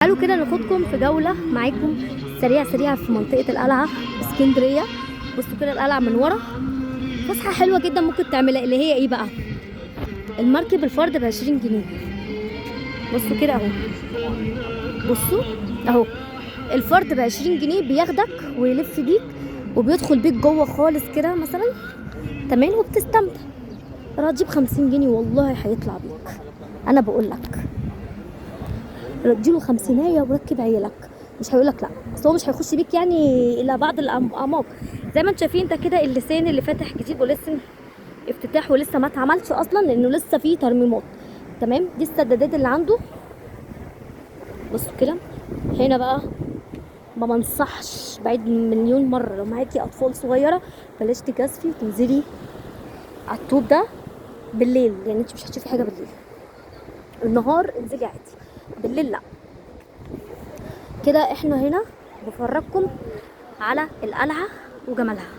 تعالوا كده ناخدكم في جولة معاكم سريعة سريعة في منطقة القلعة اسكندرية. بصوا كده القلعة من ورا، فسحة حلوة جدا ممكن تعملها، اللي هي ايه بقى؟ المركب الفرد ب20 جنيه. بصوا كده اهو، بصوا اهو الفرد ب20 جنيه، بياخدك ويلف بيك وبيدخل بيك جوه خالص كده مثلا، تمام، وبتستمتع. راضي ب50 جنيه والله هيطلع بيك، انا بقول لك اديله خمسينية وركب عيالك، مش هيقولك لا، اصل هو مش هيخش بيك يعني الى بعض الاعماق. زي ما انتم شايفين ده كده اللسان اللي فاتح جديد ولسه افتتاح ولسه ما اتعملش اصلا لانه لسه فيه ترميمات، تمام. دي السدادات اللي عنده. بصوا كده هنا بقى، ما منصحش بعيد مليون مرة لو معاكي اطفال صغيرة بلاش تجازفي وتنزلي على الطوب ده بالليل، لان انت مش هتشوفي حاجة بالليل. النهار انزلي عادي، بالليل لا. كده احنا هنا بفرجكم على القلعة وجمالها.